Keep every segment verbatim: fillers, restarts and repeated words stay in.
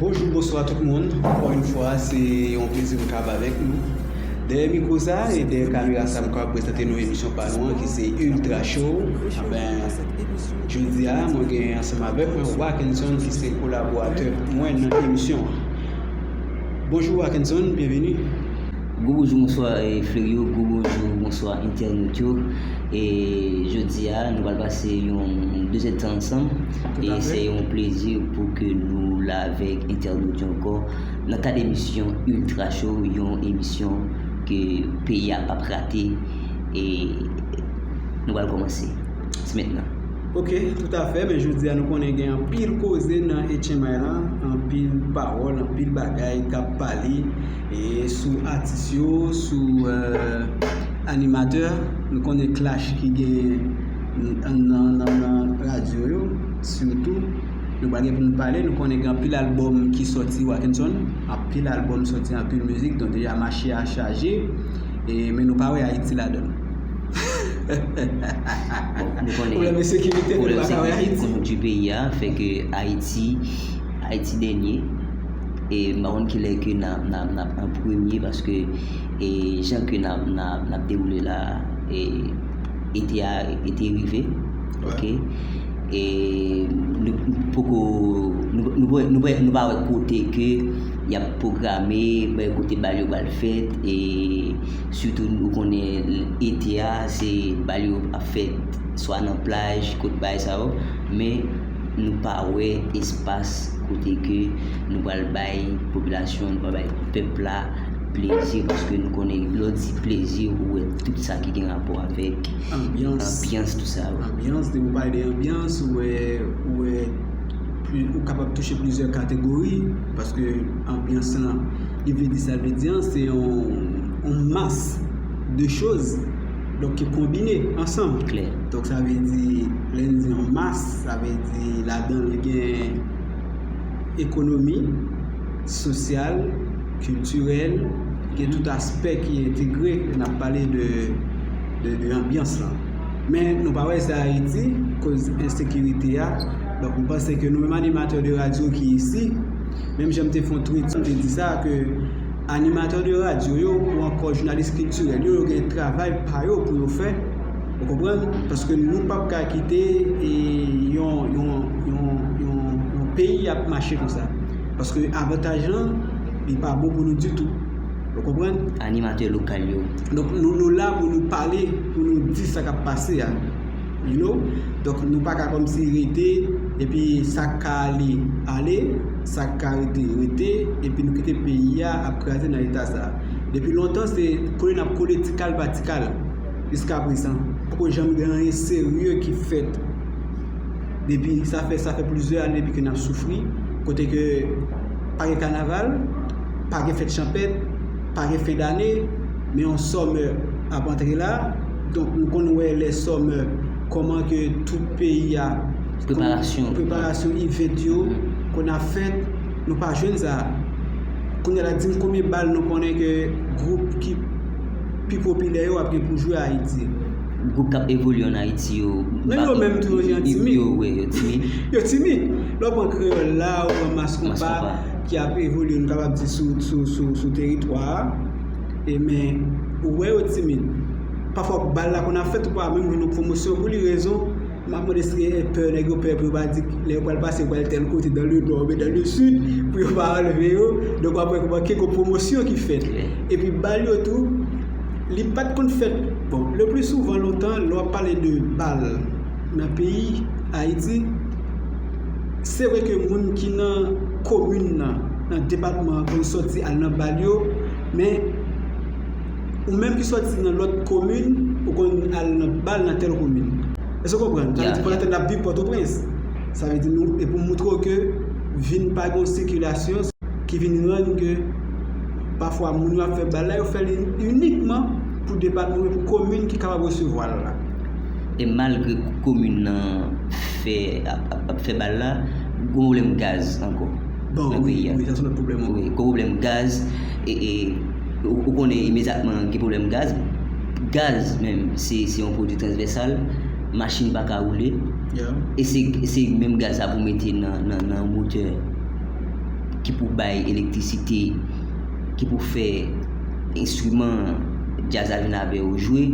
Bonjou, bonswa tout moun. Ankò yon fwa, se yon plezi pou m kapab avèk nou. Dèyè mikwo sa a e dèyè kamera sa a, m kapab prezante nou emisyon pa nou an ki se Ultra Show. Anben, jodi a, mwen gen ansanm avèk mwen Wakenson ki se kolaboratè mwen nan emisyon an. Bonjou Wakenson, byenveni. Gwo bonjou, bonswa, eh, Flerio, gwo bonjou, bonswa, entènot yo. E jodi a, nou pral pase yon de zèdtan ansanm. E se yon plezi pou ke nou la avèk entènot yo ankò nan kad emisyon Ultra Show, yon emisyon ke peyi a p ap rate. E nou pral kòmanse. Se mentnan. Ok, toutafè, men jodi a nou konnen gen anpil koze nan H M I la, anpil pawòl, anpil bagay k ap pale e sou atis yo, sou eh, animatè. Nou konnen clash ki gen nan, nan, nan radyo yo, sitou. Nou pa gen pou nou pale, nou konnen gen anpil albòm ki sòti Wakenson, anpil albòm sòti, anpil mizik, donk deja mache a chaje, e, men nou pa wè Ayiti ladan l. Bon, nou konnen pwoblèm ensekirite fè nou pa ka wè Ayiti. Konjonkti peyi a fè ke Ayiti, Ayiti dènye. E m pa konn kilè ke n ap, n ap, n ap an premye, paske, e, jan ke n ap, n ap, n ap dewoule la, e, ete a, ete rive, ok? E nou poko, nou, nou, nou, nou pa wè kote ke y ap pwograme, pa wè kote bal yo pral fèt, e sitou nou konnen ete a, se bal yo ap fèt swa nan plaj, kot bagay sa yo, men nou pa wè espas kote ke nou pral bay popilasyon, nou pral bay pèp la plezi, paske nou konnen lè w di plezi, ou wè tout sa ki gen rapò avèk anbyans, tout sa yo. Anbyans, depi w pale de anbyans, ou wè, ou wè pli, ou kapab touche plizyè kategori, paske anbyans lan, li vle di sa l vle di an, se yon, yon mas de choz, donk ki konbine ansanm. Klè. Donk sa vle di, lè n di yon mas, sa vle di ladan l gen ekonomi, sosyal, kiltirèl, gen tout aspè ki entegre lè n ap pale de, de, de anbyans lan. Men nou pa wè sa Ayiti, koz ensekirite a. Donk m panse ke nou menm animatè de radyo ki isi, menm jan m te fè yon tweet, m te di sa, ke animatè de radyo yo ou ankò jounalis kiltirèl yo, yo gen travay pa yo pou yo fè. Ou konprann? Paske nou p ap ka kite, e, yon, yon, yon, yon, yon peyi ap mache konsa. Paske avantaj lan, li pa bon pou nou ditou. Ou konprann? Animatè lokal yo. Donk, nou, nou la pou nou pale, pou nou di sa k ap pase a. You know? Donk, nou pa ka kòmsi rete, epi sa k ka ale, ale, sa k ka rete, rete, epi nou kite peyi a ap kraze nan eta sa. Depi lontan, se kole n ap kole ti kal pa ti kal. Jiskaprezan, poko janm gen anyen serye ki fèt. Depi, sa fè, sa fè plizyè ane depi ke n ap soufri, kote ke pa gen kanaval, pa gen fèt chanpèt, pa gen fen dane, men yon summer ap antre la. Donk, nou konn wè lè summer, kòman ke tout peyi a, preparasyon, preparasyon event yo konn ap fèt, nou pa jwenn sa. Kounye a la, di m konbyen bal nou konnen ke gwoup ki pi popilè yo ap gen pou jwe Ayiti. Gwoup k ap evolye ann Ayiti yo, menm yo menm tou, yo jan timid. Yo, wi, yo timid. Yo timid. Lè w pran Kreyòl la, ou pran Mas Konpa, ki ap evolye, nou kapab di, sou, sou, sou, sou teritwa a. E men, ou wè yo timid. Pafwa, bal la konn ap fèt, ou pa menm jwenn yon pwomosyon pou li. Rezon, m ap mande si gen pè, nèg yo pè pou yo pa di lè yo pral pase, yo pral tèl kote, dans le nord oubyen dans le sud, pou yo pa anlve yo. Donk, w ap wè kòman kèk pwomosyon ki fèt. Epi bal yo tou, li pa t konn fèt. Bon, le pli souvan lontan, lè w ap pale de bal nan peyi Ayiti, se vre ke moun ki nan komin nan, nan depatman an, konn sòti al nan bal yo, men ou menm ki sòti nan lòt komin, ou konn al nan bal nan tèl komin. Èske w konprann? Sa vle di, pandan tan n ap viv Pòtoprens, sa vle di nou, e pou moutre w ke vin pa gen yon sikilasyon ki vin rann ke pafwa moun yo ap fè bal la, yo fè li inikman pou depatman oubyen pou komin ki kapab resevwa l la. E malgre komin nan fè, ap, ap, ap fè bal la, gon pwoblèm gaz ankò nan peyi a. Bon, wi, wi, sa se yon lòt pwoblèm ankò. Wi, gon pwoblèm gaz, e, e, ou, ou konnen imedyatman gen pwoblèm gaz. Gaz menm, se, se yon pwodui transvèsal, machin pa ka woule. E se, se menm gaz sa pou mete nan, nan, nan motè ki pou bay elektrisite, ki pou fè enstriman djaz la vin avè yo jwe,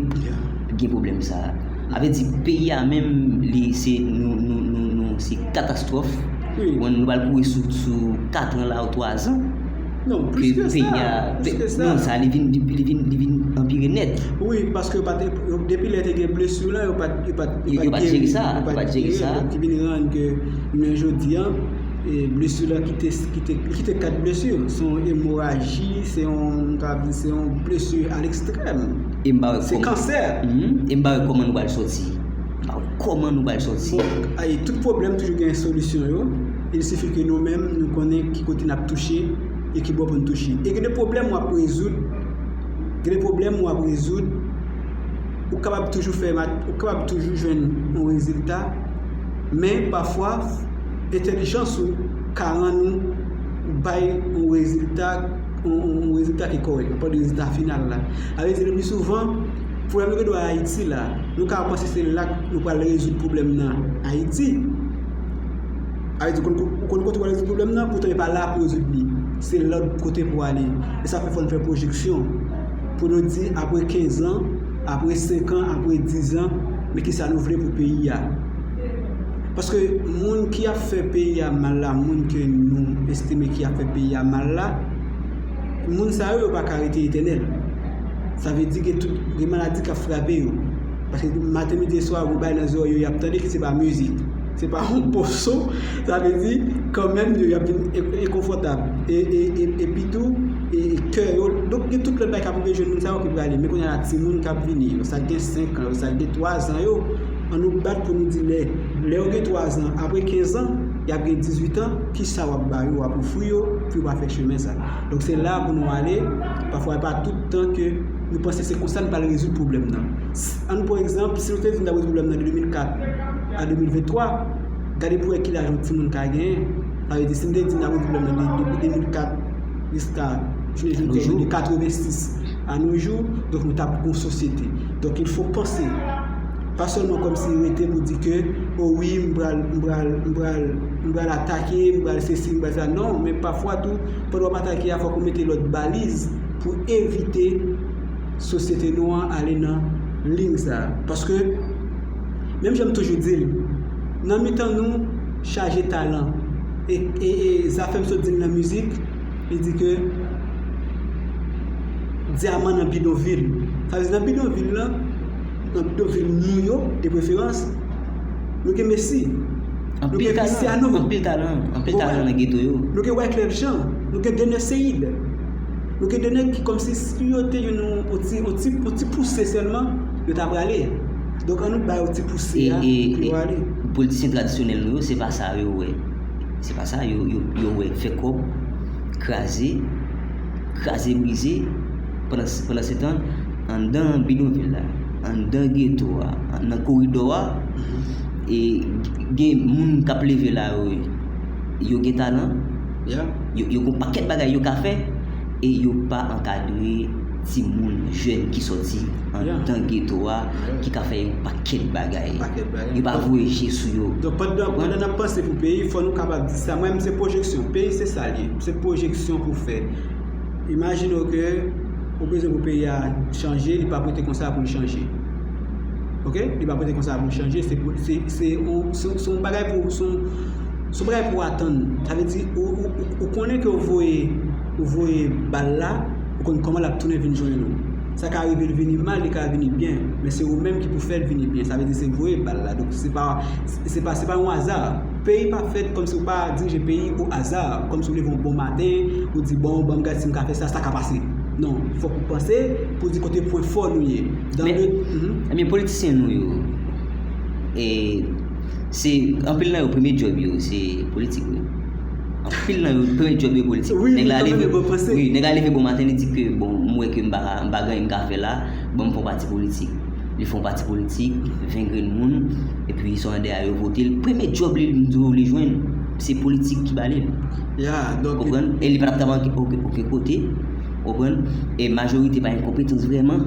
gen pwoblèm sa a. Sa vle di, peyi a menm, li se, nou, nou, nou, nou, se katastwòf. Bon, nou pral kouri sou, sou katran la ou twazan. Non, plis ke sa, plis ke sa. Non, sa, li vin, li vin, li vin anpire nèt. Wi, paske yo pa te, yo, depi lè te gen blesi la, yo pa, yo pa, yo pa jere sa, yo pa jere sa. Donk, ki vin rann ke jounen jodi a, e blesi la ki te, ki te, ki te kat blesi, se yon emoraji, se yon, m ka di, se yon blesi a lekstrèm. Se kansè. E m pa wè kòman nou pral sòti. M pa wè kòman nou pral sòti. Bon, ay, tout pwoblèm toujou gen solisyon yo. Il sifi ke nou menm, nou konnen ki kote n ap touche e ki bò pou n touche. E gen de pwoblèm w ap rezoud, gen de pwoblèm w ap rezoud, ou kapab toujou fè, ou kapab toujou jwenn yon rezilta, men pafwa, entèlijans ou ka rann ou bay yon rezilta, yon, yon, yon rezilta ki kòrèk, yon rezilta final la. Sa vle di, le pli souvan, pwoblèm yo gen dwa Ayiti la, nou ka panse se la nou pral rezoud pwoblèm nan Ayiti. Sa vle di, ou konn, ou konn kote w pral rezoud pwoblèm nan, poutan e pa la pou rezoud li. Se lòt kote pou ale. E sa fè fò n fè pwojeksyon. Pou nou di, apre kenz an, apre senk an, apre diz an, men kisa nou vle pou peyi a. Paske moun ki ap fè peyi a mal la, moun ke nou estime ki ap fè peyi a mal la, moun sa yo, yo pa ka rete etènèl. Sa vle di gen tout, gen maladi k ap frape yo. Paske maten, midi e swa, gon bagay nan zòrèy yo, y ap tande ki se pa mizik. Se pa yon bon son, sa vle di, kanmenm, yo, y ap vin en-, enkonfòtab. E, e, e, epi tou, e, e kè yo, donk, gen tout lòt bagay k ap rive jwenn moun sa yo ki prale. Men kounye a la, timoun k ap vini yo, sa gen senk an yo, sa gen twazan yo, ann nou bat pou nou di lè, lè yo gen twazan, apre kenz an, y ap gen dizuit an, kisa w ap ba yo, w ap ofri yo, pou yo pa fè chemen sa. Donk, se la pou nou ale, pafwa, e pa tout tan ke nou panse se konsa n pral rezoud pwoblèm nan. S-, ann pran egzanp, si nou te di n t ap rezoud pwoblèm nan de de mil kat a de mil venntwa, gade pou wè ki laj yon timoun ka genyen. Sa vle di, si n te di n ap rezoud pwoblèm nan de, depi de mil kat jiska jounen jodi a, de katrevensis a nos jours, donk nou t ap gon sosyete. Donk, il faut panse. Pa sèlman kòmsi rete pou di ke, o wi, m pral, m pral, m pral, m pral atake, m pral sesi, m pral sa. Non, men pafwa tou, pandan w ap atake a, fòk ou mete lòt baliz pou evite sosyete nou an ale nan liy sa a. Paske, menm jan m toujou di l, nan mitan nou, chaje talan. E, e, e zafè m sot di l nan mizik, li di ke dyaman nan bidonvil. Sa vle di nan bidonvil lan, nan bidonvil nou yo, de preferans, nou gen Messi. Nou gen Cristiano. Anpil talan, anpil talan nan geto yo. Nou gen Wyclef Jean, nou gen Dener Seid. Nou gen de nèg ki kòmsi si yo te jwenn yon, yon ti, yon ti, yon ti pouse sèlman, yo ta prale. Donk, ann nou ba yo ti pouse a pou yo ale. Politisyen tradisyonèl nou yo, se pa sa yo wè. Se pa sa yo, yo, yo wè. Fè kòb, kraze, kraze brize. Pandan, pandan se tan, anndan bidonvil la, anndan geto a, nan koridò a, e gen moun k ap leve la yo, yo gen talan, yo, yo gen yon pakèt bagay yo ka fè, e yo pa ankadre timoun, jèn ki sòti anndan geto a, ki ka fè yon pakèt bagay. Yo pa voye je sou yo. Donk, pandan, pandan n ap panse pou peyi, fò nou kapab di sa. Mwen menm, se pwojeksyon. Peyi, se sa l ye. Se pwojeksyon pou fè. Imajine w ke ou bezwen pou peyi a chanje, li p ap rete konsa pou l chanje. Oke? Li p ap rete konsa pou l chanje. Se pou, se, se, ou, se, se yon bagay pou, se yon, se yon bagay pou w atann. Sa vle di, ou, ou, ou, ou konnen ke w voye, ou voye bal la, ou konn kòman l ap tounen vin jwenn ou. Sa ka rive l vini mal, li ka vini byen, men se ou menm ki pou fè l vini byen. Sa vle di se voye bal la. Donk, se pa, se, se pa, se pa yon aza. Peyi pa fèt kòmsi ou pa dirije peyi o aza, kòmsi ou leve yon bon maten, ou di, "Bon, ban m gade si m ka fè sa, sa ka pase." Non, fòk ou panse pou di kote pwen fò nou ye. Dans le, mhm. Ebyen, politisyen nou yo, e, se, anpil nan yo, premye djòb yo, se politik, wi. Anpil nan yo, premye djòb yo politik. Wi, nèg la leve, wi, nèg la leve bon maten, li di ke, "Bon, m wè ke m pa ka, m pa gen anyen m ka fè la, ban m fè yon pati politik." Li fè yon pati politik, ven grenn moun, epi se anndan a yo vote l. Premye djòb li, li jwenn, se politik ki ba li l. Konprann? E li pa t ap travay okenn, okenn kote. Konprann? E majorite pa gen konpetans vrèman.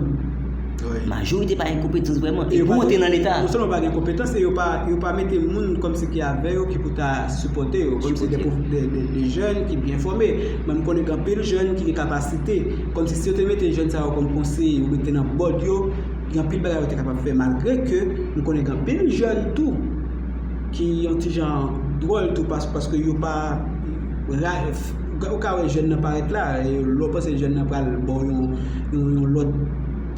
Majorite pa gen konpetans vrèman. E pou antre nan Leta. Non sèlman pa gen konpetans, e yo pa, yo pa mete moun kòmsi ki avè yo, ki pou ta sipòte yo. Kòmsi de, de, de, de jèn ki byen fòme. Mwen, m konnen gen anpil jèn ki gen kapasite. Kòmsi si yo te mete jèn sa yo kòm konseye, yo mete nan bòd yo, gen anpil bagay yo te kapab fè. Malgre ke m konnen gen anpil jèn tou ki yon ti jan dwòl tou, pas-, paske yo pa ra-, ou ka wè jèn nan parèt la, e lè w panse jèn nan pral ba w yon, yon, yon lòt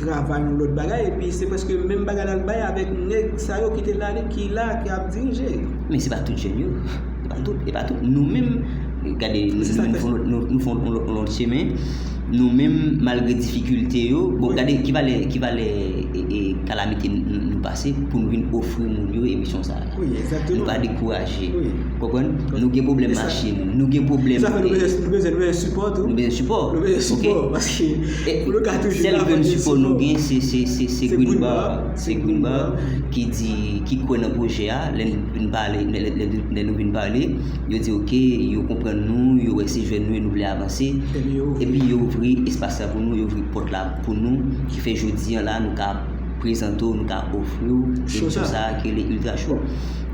travay, yon lòt bagay, epi se prèske menm bagay la l bay avèk nèg sa yo ki te la, ki la, ki ap dirije. Men se pa tout jèn yo. Se pa tout, e pa tout. Nou menm, gade, nou, nou, nou, nou, nou fè yon lòt, yon lòt chemen. Nou menm, malgre difikilte yo, bon, gade ki valè, ki valè e, e kalamite nou, nou pase pou nou vin ofri moun yo emisyon sa a. Nou pa dekouraje. Konprann? Nou gen pwoblèm machin, nou gen pwoblèm. Sa fè nou bezwen, nou bezwen, nou bezwen sipò tou. Nou bezwen sipò. Nou bezwen sipò, paske pou nou ka toujou la, fò nou gen sipò. Sèl grenn sipò nou gen, se, se, se, se Green Bar. Se Green Bar ki di, ki kwè nan pwojè a. Lè nou vin pale, lè, lè, lè nou vin pale, yo di, oke, yo konprann nou, yo wè se jèn nou e nou vle avanse. Epi yo ouvri espas la pou nou, yo ouvri pòt la pou nou, ki fè jodi a la, nou ka prezante w, nou ka ofri w emisyon sa a ki rele Ultra Show.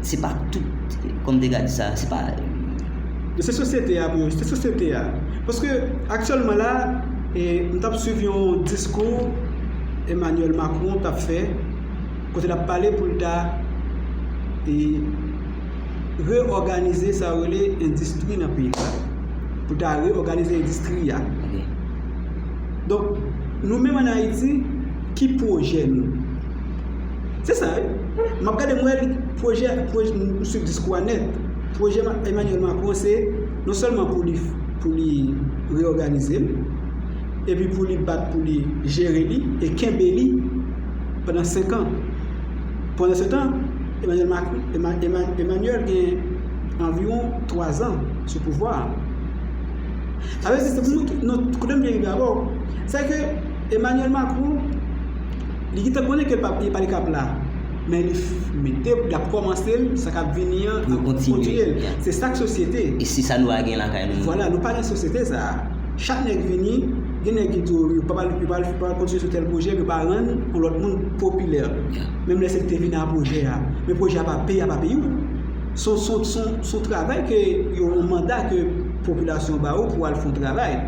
Se pa tout, kòm te ka di sa, se pa. Se sosyete a, bro, se sosyete a. Paske aktyèlman la, e, m t ap swiv yon diskou Emmanuel Macron t ap fè, kote l ap pale pou l ta, e, reòganize sa yo rele endistri nan peyi la. Pou l ta reòganize endistri a. Donk, nou menm ann Ayiti, ki pwojè nou? Se sa, wi. M ap gade, m wè li, pwojè, pwojè, m swiv diskou a nèt. Pwojè Ma-, Emmanuel Macron, se non sèlman pou li, pou li reòganize l, epi pou li bat, pou li jere li e kenbe li pandan senk an. Pandansetan, Emmanuel Macron, Emma-, Emma-, Emmanuel gen anviwon twa zan sou pouvwa a. Sa vle di, se pou nou, nou, kote m vle rive avè w, se ke Emmanuel Macron, li gentan konnen ke l pa, li pa li k ap la. Men li f-, mete, l ap kòmanse l, sa k ap vini an, l ap kontinye l. Se sa k sosyete. E se sa nou pa gen lakay nou. Vwala, nou pa gen sosyete sa a. Chak nèg vini, gen nèg ki di w, yo pa pral, yo pral, yo pral kontinye sou tèl pwojè, yo pa rann yon lòt moun popilè. Menm lè se li te vini a pwojè a. Men pwojè a pa, peyi a pa peyi w. Se yon, se yon, se yon, se yon travay ke yo, yon manda ke popilasyon ba ou pou w al fè yon travay.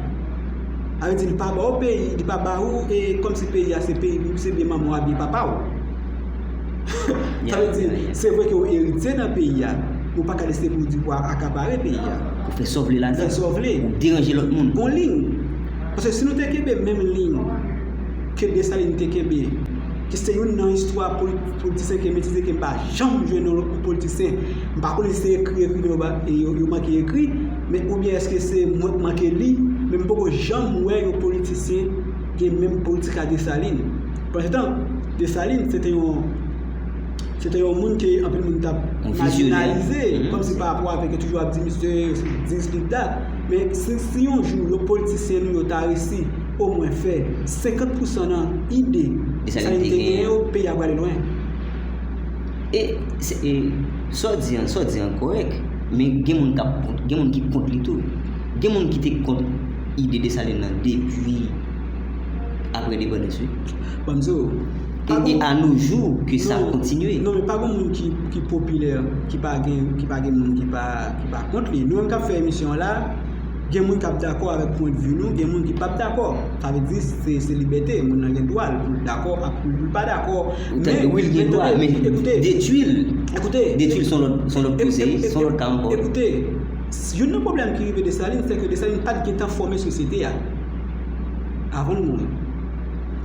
Sa vle di, li pa ba w peyi, li pa ba ou, e kòmsi peyi a se peyi, se byen manman w a, byen papa w. Sa vle di, se vre ke w eritye nan peyi a, men w pa ka lese pou w di pou w akapare peyi a. Pou fè sa w vle ladan. Fè sa w vle. Pou deranje lòt moun. Gon liy. Paske si nou te kenbe menm liy ke Desalin te kenbe, ki se youn nan istwa poli-, politisyen ke metize ke m pa janm jwenn yon politisyen. M pa konnen si se ekri, ekriven yo, yo, yo manke ekri, men oubyen èske se mwen k manke li, men m poko janm wè yon politisyen gen menm politik a Desalin. Pandansetan, Desalin, se te yon, se te yon moun ke anpil moun t ap majinalize, kòmsi pa rapò avèk yo, toujou ap di misye, this, that. Men si, si yon jou, yon politisyen nou yo ta resi omwen fè senkant pousan nan ide Desalin te genyen yo, peyi a prale lwen. E, se, e, sa w di an, sa w di an kòrèk, men gen moun k ap kont, gen moun ki kont li tou. Gen moun ki te kont ide Desalin nan depi apre endepandans, wi. Ban m di w, e, e a nos jours ke sa kontinye. Non, men pa gen moun ki, ki popilè, ki pa gen, ki pa gen moun ki pa, ki pa kont li. Nou menm k ap fè emisyon an la, gen moun k ap dakò avèk pwendvi nou, gen moun ki p ap dakò. Sa vle di, se, se libète, moun nan gen dwa l pou l dakò ak pou l pa dakò. Men, wi, l gen dwa, men detwi l. Ekoute, detwi l se yon lòt, se yon lòt koze, se yon lòt ka ankò. Ekoute, youn nan pwoblèm ki rive Desalin, se ke Desalin pa t gentan fòme sosyete a avan l mouri.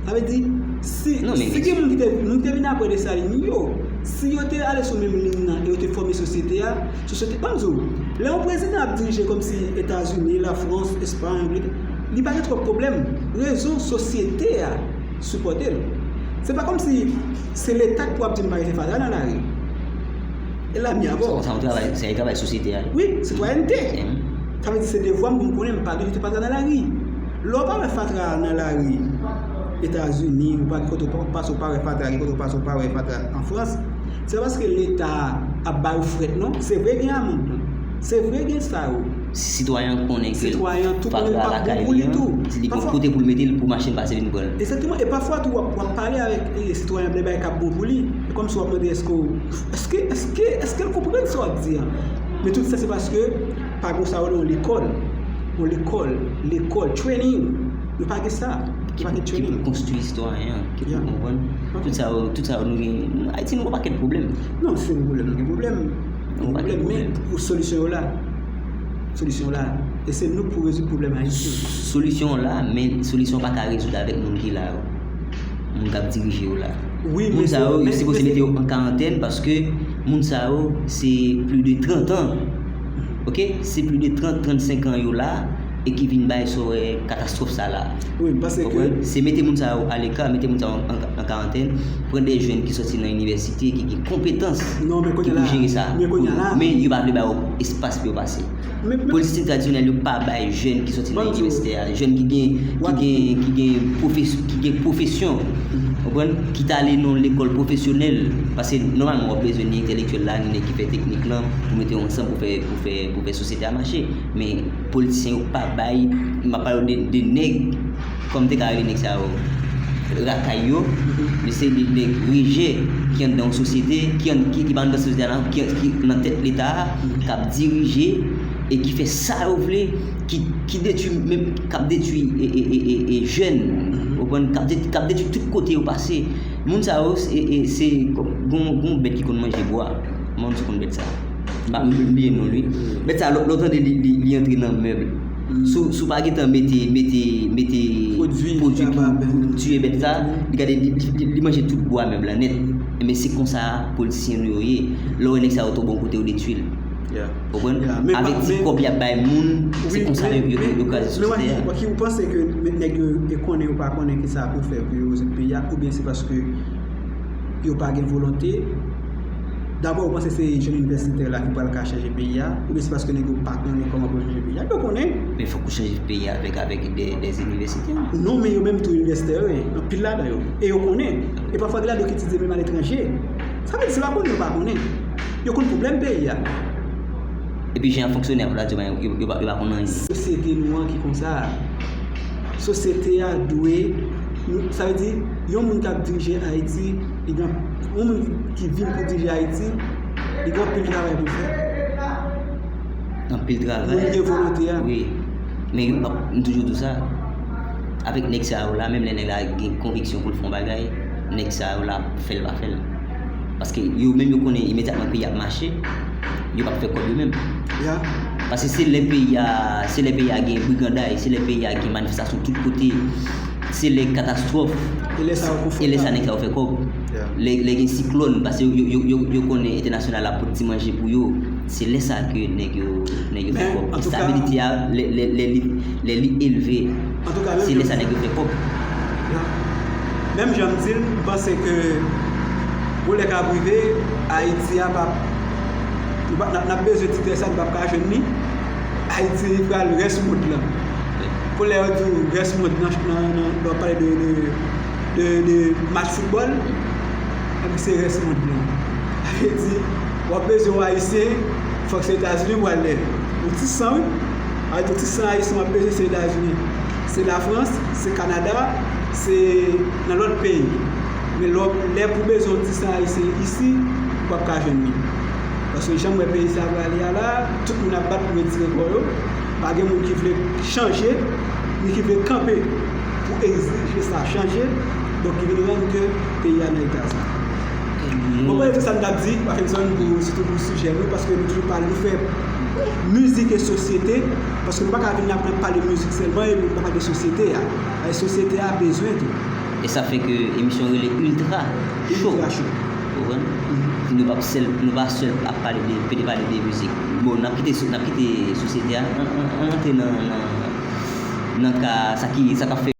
Sa vle di, si, si gen moun ki te, moun ki te vin apre Desalin yo, si yo te ale sou menm liy nan e yo te fòme sosyete a, sosyete, ban m di w, lè yon prezidan ap dirije kòmsi Etazini, Lafrans, Espay, Angletè, li pa gen twòp pwoblèm. Rezon, sosyete a sipòte l. Se pa kòmsi se Leta k pou ap di m pa rete fatra nan lari. E la m ye avè w. Sa, sa yon travay, se yon travay sosyete a, wi. Wi, sitwayènte. Sa vle di se devwa m pou m konnen m pa dwe jete fatra nan lari. Lè w pa wè fatra nan lari Etazini, ou pa gen kote w pa, pase w pa wè fatra, gen kote w pase w pa wè fatra an Frans, se pa paske Leta ap ba yo frèt non. Se vre gen amann non. Se vre gen sa yo. Sitwayen an konnen ke fatra lakay li an, li gon kote pou l mete l pou machin pase vin pran l. Egzakteman. E pafwa tou, w ap, w ap pale avèk e, sitwayen an, de bagay k ap bon pou li. E kòmsi w ap mande èske w, èske, èske, èske l konprann sa w ap di an? Men tout sa se paske pa gen sa yo nan yon lekòl. Yon lekòl, lekòl, training. Nou pa gen sa. Nou pa gen training. Ki pou konstwi sitwayen an, ki pou konprann. Tout sa yo, tout sa yo nou gen. Ayiti nou gen yon pakèt pwoblèm. Non, se yon pwoblèm, nou gen pwoblèm. Nou gen pwoblèm, men solisyon yo la. Solisyon la. E se nou k pou rezoud pwoblèm Ayiti. Solisyon la, men solisyon pa ka rezoud avèk moun ki la yo. Moun k ap dirije yo la. Moun sa yo, yo sipoze mete yo an karantèn paske moun sa yo, se plis de trant an. Ok? Se plis de trant, trannsenk an yo la e ki vin bay sa w wè katastwòf sa la. Wi, m panse ke konprann? Se mete moun sa yo aleka, mete moun sa yo an, an, an karantèn, pran de jèn ki sòti nan inivèsite, ki gen konpetans, ki pou jere sa. Men yo pa vle ba yo espas pou yo pase. Politisyen tradisyonèl yo pa bay jèn ki sòti nan inivèsite a, jèn ki gen, ki gen, ki gen pwofes-, ki gen pwofesyon, konprann? Ki t ale nan lekòl pwofesyonèl. Paske nòmalman w ap bezwen ni entèlektyèl la, ni nèg ki fè teknik lan, pou mete yo ansanm pou fè, pou fè, pou fè sosyete a mache. Men politisyen yo pa bay, m ap pale de, de nèg, kòm te ka rele nèg sa yo, rakay yo, men se de nèg rejè ki anndan yon sosyete, ki ann-, ki, ki pa anndan sosyete a la, ki, ki nan tèt leta a, k ap dirije e ki fè sa yo vle, ki, ki detwi, menm k ap detwi e, e, e, e, e jèn, ou konprann, k ap det-, k ap detwi tout kote yo pase. Moun sa yo, e, e, se, gon, gon bèt ki konn manje bwa. Kòman w di konn bèt sa? M pa, m bliye non li. Bèt sa, lè, lè w tande li, li, li antre nan mèb. Si w, si w pa gentan mete, mete, mete pwodui pou, pou tiye bèt sa, li gade, li, li, li manje tout bwa mèb la nèt. Enben, se konsa politisyen nou yo ye. Lè w wè nèg sa yo tonbe yon kote, yo detwi l. Ou konprann? Avèk ti kòb y ap bay moun, se konsa yo, yo, yo kraze sosyete a. Men w panse ke nèg yo, yo konnen, yo pa konnen ki sa pou yo fè pou yo rezoud peyi a, oubyen se paske yo pa gen volonte? Dabò, ou panse se jèn inivèsitè la ki pral ka chanje peyi a, oubyen se paske nèg yo pa konnen kòman pou yo chanje peyi a? Yo konnen. Men fòk ou chanje peyi a avèk, avèk de, de inivèsitè. Non, men yo menm tou inivèsitè yo ye, anpil ladan yo. E yo konnen. E pafwa gen ladan yo ki etidye menm aletranje. Sa vle di, se pa konnen yo pa konnen. Yo konn pwoblèm peyi a. Epi jan y ap fonksyone a, pou ta di yo, yo, yo pa, yo pa konn anyen. Sosyete nou an ki konsa. Sosyete a dwe, nou, sa vle di, yon moun k ap dirije Ayiti, li gen, yon moun ki vin pou dirije Ayiti, li gen anpil travay pou l fè. Anpil travay. Moun gen volonte a. Wi. Men yo p ap, m toujou di w sa. Avèk nèg sa yo la, menm lè nèg la gen konviksyon pou l fè yon bagay, nèg sa yo la fè l pa fè l. Paske yo menm yo konnen imedyatman peyi ap mache, yo p ap fè kòb yo menm. Paske se lè peyi a, se lè peyi a gen briganday, se lè peyi a gen manifestasyon tout kote, se lè katastwòf, e lè sa nèg sa yo fè kòb. Lè, lè gen siklòn, paske yo, yo, yo, yo konnen entènasyonal ap pote ti manje pou yo. Se lè sa ke nèg yo, nèg yo fè kòb. Estabilite a, lè, lè, lè li, lè li elve, se lè sa nèg yo fè kòb. Menm jan m di l, m panse ke yon lè k ap rive, Ayiti a p ap, nou p ap, n ap, n ap bezwen ti tè sa, nou p ap ka jwenn li. Ayiti pral rès mond lan. Pou lè yo di w rès mond nan, nan, nan, lè w pale de, de, de, de match foutbòl, epi se rès mond lan. Sa vle di, w ap bezwen yon Ayisyen, fòk se Etazini pou al lè. Yon ti san, wi. Ayiti, yon ti san Ayisyen w ap bezwen se Etazini. Se Lafrans, se Kanada, se nan lòt peyi. Men lè w, lè pou bezwen yon ti san Ayisyen isi, ou p ap ka jwenn li. Paske jan m wè peyi sa prale a la, tout moun ap bat pou retire kò yo. Pa gen moun ki vle chanje, ni ki vle kanpe pou egzije sa chanje. Donk, ki vin rann ke peyi a nan eta sa. Bon, mwen di sa m t ap di, Mackenson, pou, sitou pou sijè nou, paske nou toujou pale, nou fè mizik e sosyete, paske nou pa ka vin ap pale mizik sèlman e nou pa pale de sosyete a. E sosyete a bezwen tou. E sa fè ke emisyon rele Ultra Show. Ultra Show. Ou konprann? Nou pa sèl, nou pa sèl ap pale de, pede pale de mizik. Bon, n ap kite, n ap kite sosyete a, an, an, an antre nan, nan, nan ka, sa ki, sa k ap fè